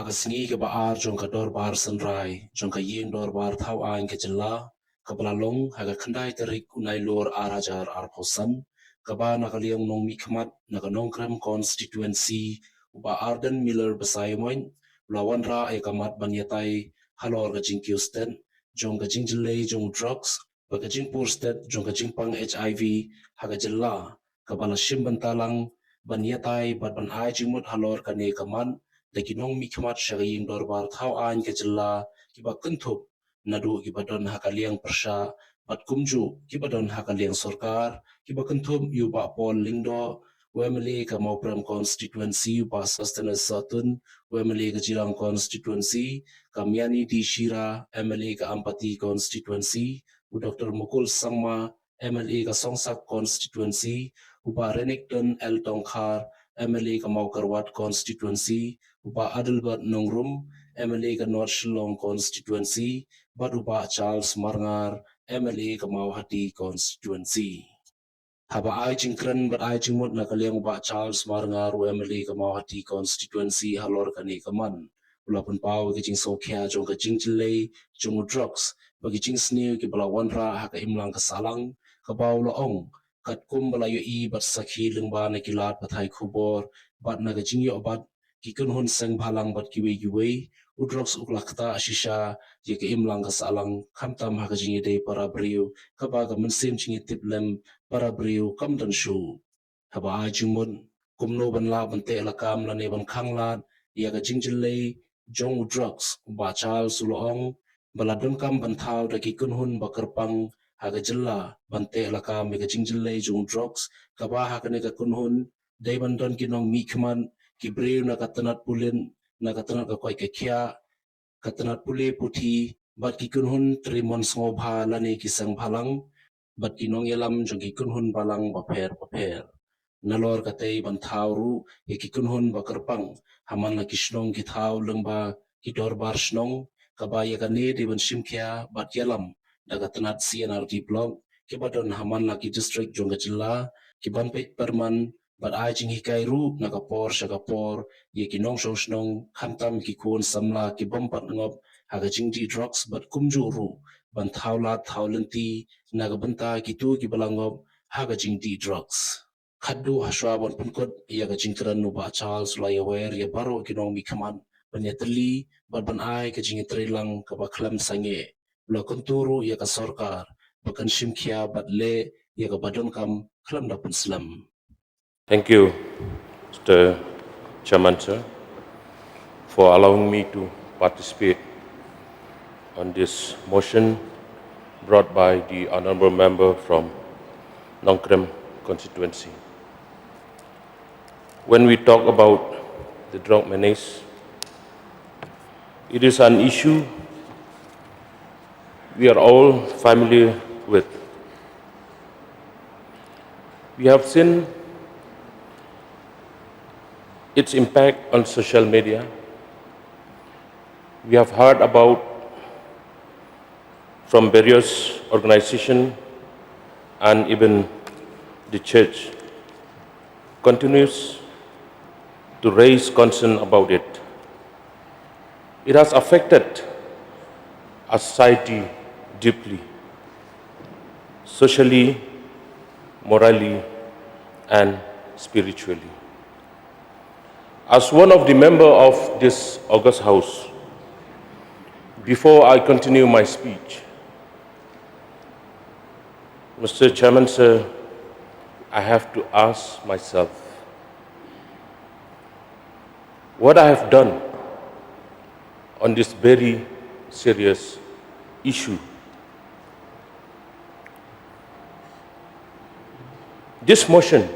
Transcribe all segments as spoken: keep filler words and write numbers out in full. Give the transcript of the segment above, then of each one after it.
Ka sngi kaba ar jong ka dorbar synrai jong ka ïing dorbar thaw aiñ ka jylla, kaba la long ha ka khyndai tarik u Nailur ar hajar arphew san, kaba na ka liang u nongmihkhmat na ka Nongkrem constituency, u Bah Ardent Miller Basaiawmoit, u la wanrah ïa ka mat ban ïatai halor ka jingkiew stet jong ka jingjyllei jong u drugs bad ka jingpur stet jong ka jingpang H I V ha ka jylla, kaba la shim bynta lang ban ïatai bad ban ai jingmut halor kane ka mat da ki nongmihkhmat sha ka ïing dorbar thaw aiñ ka jylla, kiba kynthup naduh kiba don ha ka liang pyrshah bad kumjuh kiba don ha ka liang sorkar, kiba kynthup ïa u Bah Paul Lyngdoh, u M L A ka Mawprem constituency, u Bah Sosthenes Sohtun, u M L A ka Jirang constituency, ka Miani D Shira, M L A ka Ampati constituency, u Doctor Mukul Sangma, M L A ka Songsak constituency, u Bah Renikton L Tongkhar, M L A ka Mawkyrwat constituency, u Bah Adelbert Nongrum, M L A ka North Shillong constituency, bad u Bah Charles Marngar, M L A ka Mawhati constituency. Haba ai jingkren bad ai jingmut na ka liang u Bah Charles Marngar, u M L A ka Mawhati constituency, halor kane ka mat, u la pynpaw ïa ka jingsngewkhia jong ka jingjyllei jong u drugs bad ki jingsniew kiba la wanrah ha ka imlang ka sahlang, kaba u la ong, katkum ba la ïohi bad sakhi lyngba na ki lad pathai khubor bad na ka jingïoh bad ki kynhun seng bhalang bad kiwei kiwei, u drugs u la ktah shisha ïa ka imlang ka sahlang, khamtam ha ka jingïadei para briew, kaba ka mynsiem jingïatiplem para briew kam don shuh. Haba ai jingmut kumno ban lah ban teh lakam lane ban khanglad ïa ka jingjyllei jong u drugs, u Bah Charles u la ong ba la donkam ban thaw da ki kynhun ba kyrpang ha ka jylla ban teh lakam ïa ka jingjyllei jong u drugs, kaba ha kane ka kynhun dei ban don ki nongmihkhmat, ki briew na ka tnat pulit, na ka tnat ka koit ka khiah, ka tnat pule puthi, bad ki kynhun trei mon sngewbha lane ki seng bhalang, bad ki nongïalam jong ki kynhun balang bapher bapher. Nalor katei ban thaw ruh ïa ki kynhun ba kyrpang ha man la ki shnong ki thaw lyngba ki dorbar shnong, kaba ïa kane dei ban shimkhia bad ïalam da ka tnat C and R D Block, kiba don ha man la ki district jong ka jylla, kiban peit pyrman bad ai jinghikai ruh na ka por sha ka por ïa ki nongshong shnong, khamtam ki khun samla kibym pat ngop ha ka jingdih drugs, bad kumjuh ruh ban thaw lad thaw lynti na ka bynta kito kiba la ngop ha ka jingdih drugs. Khadduh hashwa ban pynkut ïa ka jingkren, u Bah Charles u la ïawer ïa baroh ki nongmihkhmat ban ïatylli bad ban ai ka jingïatreilang kaba khlem sangeh. U la kyntu ruh ïa ka sorkar ba kan shimkhia bad leh ïa kaba donkam khlem da pynslem. Thank you, Mister Chairman, sir, for allowing me to participate on this motion brought by the honorable member from Nongkrem constituency. When we talk about the drug menace, it is an issue we are all familiar with. We have seen its impact on social media. We have heard about from various organizations and even the church continues to raise concern about it. It has affected our society deeply, socially, morally, and spiritually. As one of the member of this august house, before I continue my speech, Mister Chairman, sir, I have to ask myself what I have done on this very serious issue. This motion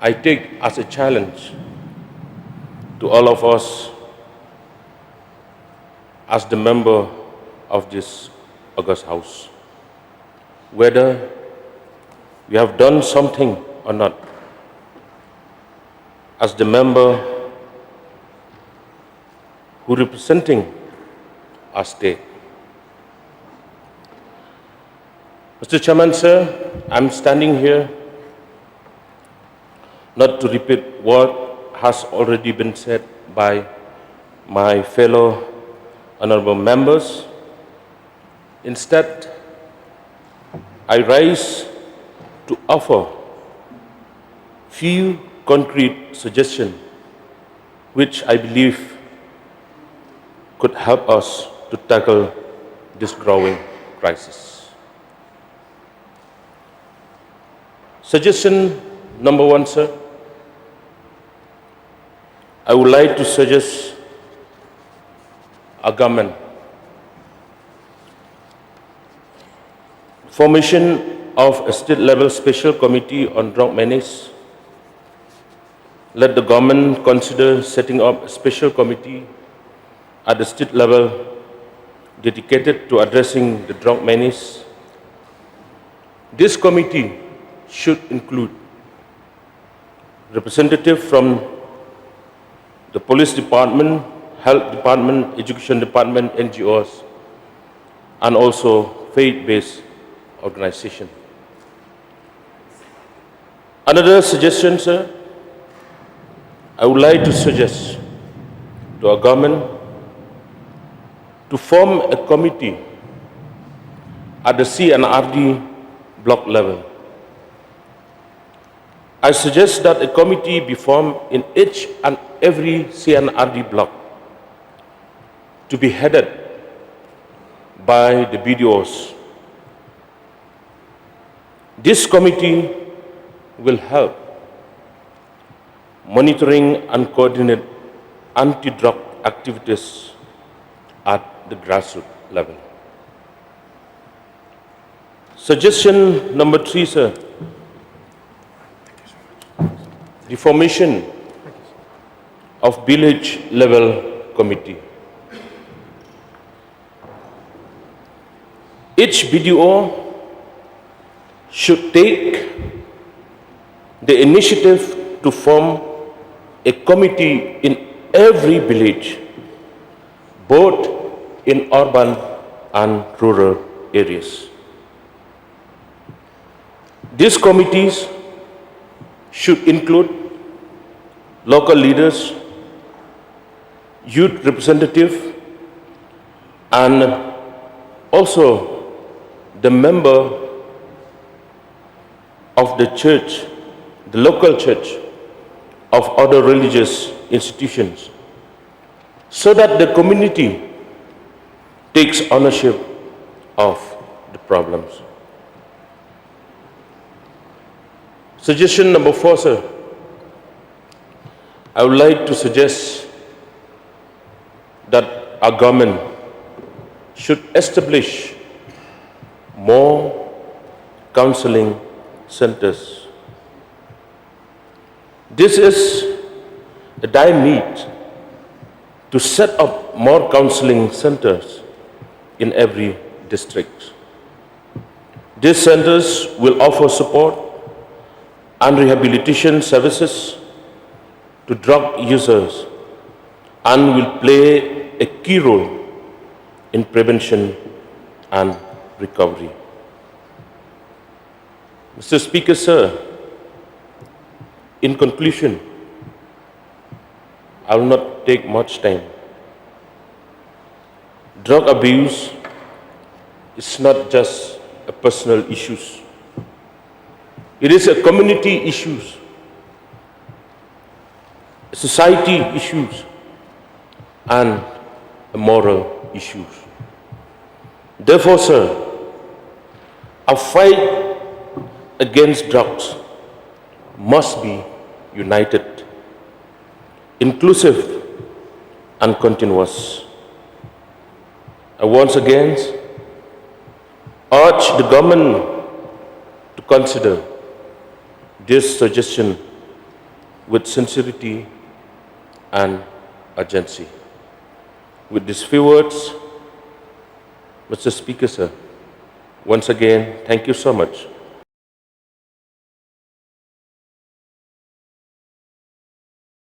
I take as a challenge to all of us as the member of this august house, whether we have done something or not, as the member who representing our state. Mister Chairman, sir, I'm standing here not to repeat what has already been said by my fellow honorable members. Instead, I rise to offer few concrete suggestions which I believe could help us to tackle this growing crisis. Suggestion number one, sir. I would like to suggest a government formation of a state level special committee on drug menace. Let the government consider setting up a special committee at the state level dedicated to addressing the drug menace. This committee should include representative from the police department, health department, education department, N G Os, and also faith-based organization. Another suggestion, sir, I would like to suggest to our government to form a committee at the C and R D block level. I suggest that a committee be formed in each and every C and R D block to be headed by the B D Os. This committee will help monitoring and coordinate anti-drug activities at the grassroots level. Suggestion number three, sir. The formation of village level committee. Each B D O should take the initiative to form a committee in every village, both in urban and rural areas. These committees should include local leaders, youth representative, and also the member of the church, the local church, of other religious institutions, so that the community takes ownership of the problems. Suggestion number four, sir. I would like to suggest that our government should establish more counseling centers. This is a dire need to set up more counseling centers in every district. These centers will offer support and rehabilitation services to drug users and will play a key role in prevention and recovery. Mister Speaker, sir, in conclusion, I will not take much time. Drug abuse is not just a personal issue. It is a community issue, a society issue, and a moral issue. Therefore, sir, our fight against drugs must be united, inclusive, and continuous. I once again urge the government to consider this suggestion with sincerity and urgency. With these few words, Mister Speaker, sir, once again, thank you so much